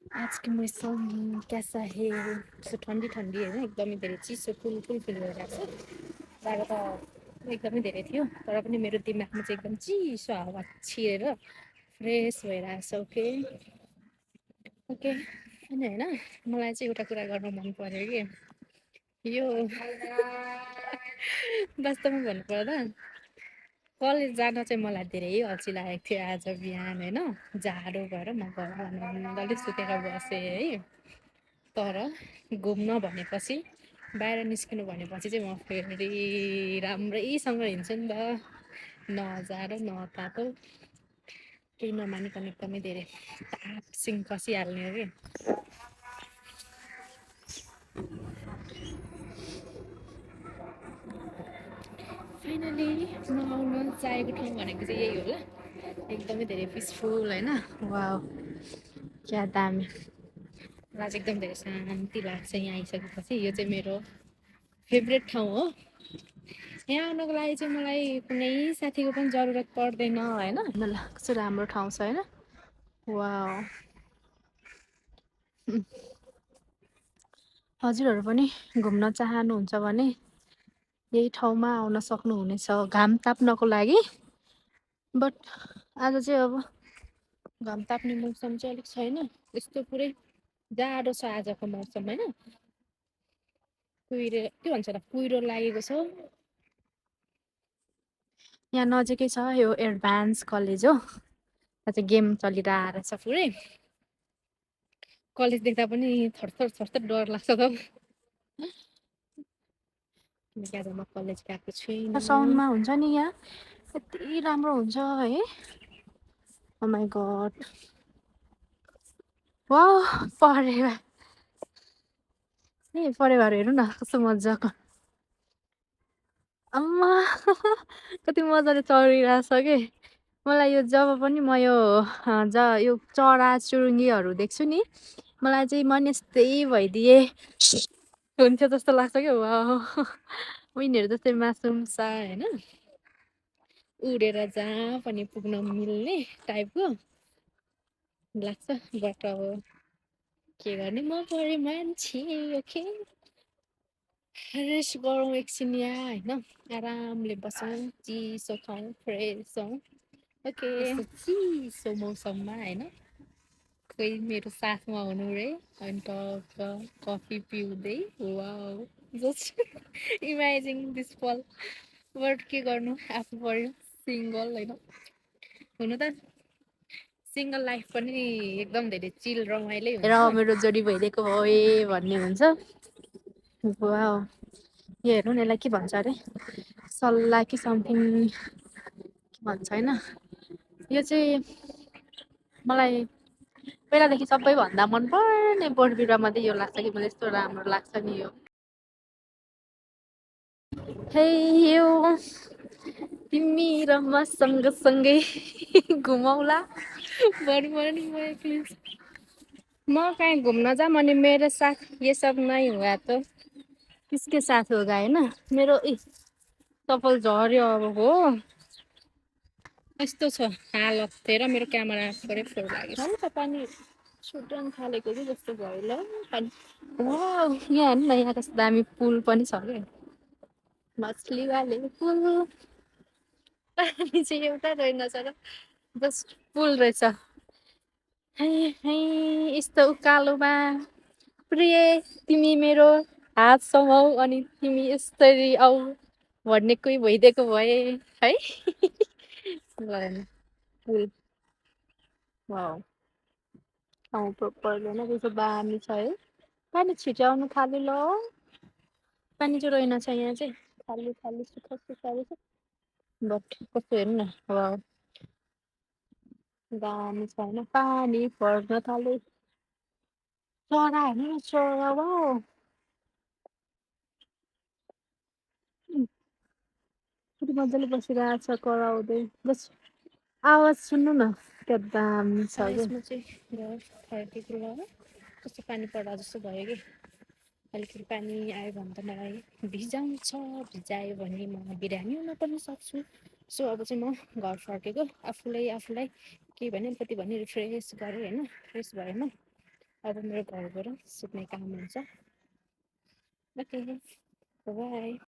आज की मौसम कैसा है? त्यस्तो ठन्डी ठन्डी होइन, एकदमै धेरै चिसो कुल फिल भइरहेको छ। जाडो त एकदमै धेरै थियो, तर पनि मेरो दिमागमा चाहिँ एकदम चिसो हावा छिरेर फ्रेस भइरहेको छ। ओके ओके अनि होइन, मलाई चाहिँ एउटा कुरा गर्न मन पर्यो कि यो वास्तवमा भन्नुपर्दा कलेज जान चाहिँ मलाई धेरै अल्छी लागेको थियो आज बिहान होइन। जाडो भएर म घरमा मजाले सुतेर बसेँ है। तर घुम्न भनेपछि, बाहिर निस्किनु भनेपछि चाहिँ म फेरि राम्रैसँग हिँड्छु नि त। न जाडो न तातो केही नमानिकन एकदमै धेरै तापसिङ कसिहाल्ने हो कि। फाइनली म आउन चाहेको ठाउँ भनेको चाहिँ यही होला, एकदमै धेरै पिसफुल होइन। वाउ क्या दामी, मलाई चाहिँ एकदम धेरै शान्ति लाग्छ यहाँ आइसकेपछि। यो चाहिँ मेरो फेभरेट ठाउँ हो। यहाँ आउनको लागि चाहिँ मलाई कुनै साथीको पनि जरुरत पर्दैन होइन। कस्तो राम्रो ठाउँ छ होइन। वाउ, हजुरहरू पनि घुम्न चाहनुहुन्छ भने यही ठाउँमा आउन सक्नुहुनेछ घाम ताप्नको लागि। बट आज चाहिँ अब घाम ताप्ने मौसम चाहिँ अलिक छैन, यस्तो पुरै जाडो छ आजको मौसम होइन। कुहिरो के भन्छ र, कुहिरो लागेको छ। यहाँ नजिकै छ यो एडभान्स कलेज हो। यहाँ चाहिँ गेम चलिरहेको रहेछ पुरै। कलेज देख्दा पनि थरथर थरथर डर लाग्छ त। किनकि आज म कलेज गएको छुइनँ। साउन्डमा हुन्छ नि यहाँ यति राम्रो हुन्छ है। ओ माई गड, वाह परेवा ए परेवाहरू हेर्नु न कस्तो मजाको। आम्मा कति मजाले चलिरहेछ कि। मलाई यो जब पनि म यो यो चरा चुरुङ्गीहरू देख्छु नि, मलाई चाहिँ मन यस्तै भइदिए हुन्थ्यो जस्तो लाग्छ क्या। वाह उनीहरू जस्तै मासुम सा होइन, उडेर जहाँ पनि पुग्न मिल्ने टाइपको लाग्छ। बट अब के गर्ने, म परे मान्छे। ओके रेस्ट गरौँ एकछिन यहाँ होइन, आरामले बसौँ, चिसो खाउँ, फ्रेस हौँ। ओके यस्तो चिसो मौसममा होइन, कोही मेरो साथमा हुनु रे अनि टक्क कफी पिउँदै। वाउ जस्ट इमेजिङ दिस फल। बट के गर्नु, आफू पर्यो सिङ्गल होइन। हुनु त सिङ्गल लाइफ पनि एकदम धेरै चिल रमाइलै हुन्छ। मेरो जोडी भइदिएको भए भन्ने हुन्छ। वाउ यो हेर्नु न, यसलाई के भन्छ अरे, सल्लाह कि समथिङ के भन्छ होइन। यो चाहिँ मलाई पहिलादेखि सबैभन्दा मनपर्ने बोट बिरुवामध्ये यो लाग्छ कि, मलाई यस्तो राम्रो लाग्छ नि यो। हे यो तिमी र म सँगसँगै घुमौला भनौँ नि। म एक्लै म कहीँ घुम्न जाऊँ अनि मेरो साथ ये सब नहीं हुआ तो किसके साथ होगा होइन। मेरो सफल झऱ्यो अब हो, यस्तो छ हालत। हेर मेरो क्यामेरा पुरै फोर लाग्यो त, पानी छुट्याउनु थालेको कि जस्तो भयो ल पानी। वाउ यहाँ हेर्नु न, यहाँ कस्तो दामी पुल पनि छ क्या, मछलीवाले पुल। पानी चाहिँ एउटा रहेनछ र, जस्ट पुल रहेछ। यस्तो उकालोमा प्रिय तिमी मेरो हात समाऊ अनि तिमी यस्तरी आऊ भन्ने कोही भइदिएको भए है। पुल वाउ ठाउँ प्रपरले नै त्यसो बानी छ है। पानी छिट्याउनु थाल्यो ल, पानी चाहिँ रहेनछ यहाँ चाहिँ, खाली खाली सुक्खा सुक्खा रहेछ। बट कस्तो हेर्नु न, वाउ दामी छ होइन। पानी पर्न थाल्यो, चरा हेर्नु न चरा। वाउ कति मजाले बसिरहेको छ कराउँदै। बस आवाज सुन्नु न क्या दामी छ कि। यसमा चाहिँ घर फर्केको बेलामा कस्तो पानी पर्दा जस्तो भयो कि। अलिकति पानी आयो भने त मलाई भिजाउँछ, भिजायो भने म बिरामी हुन पनि सक्छु। सो अब चाहिँ म घर फर्केको, आफूलाई के भने अलिकति भने रिफ्रेस गरेँ होइन, फ्रेस भएन। अब मेरो घरबाट सुत्ने काम हुन्छ। Okay by.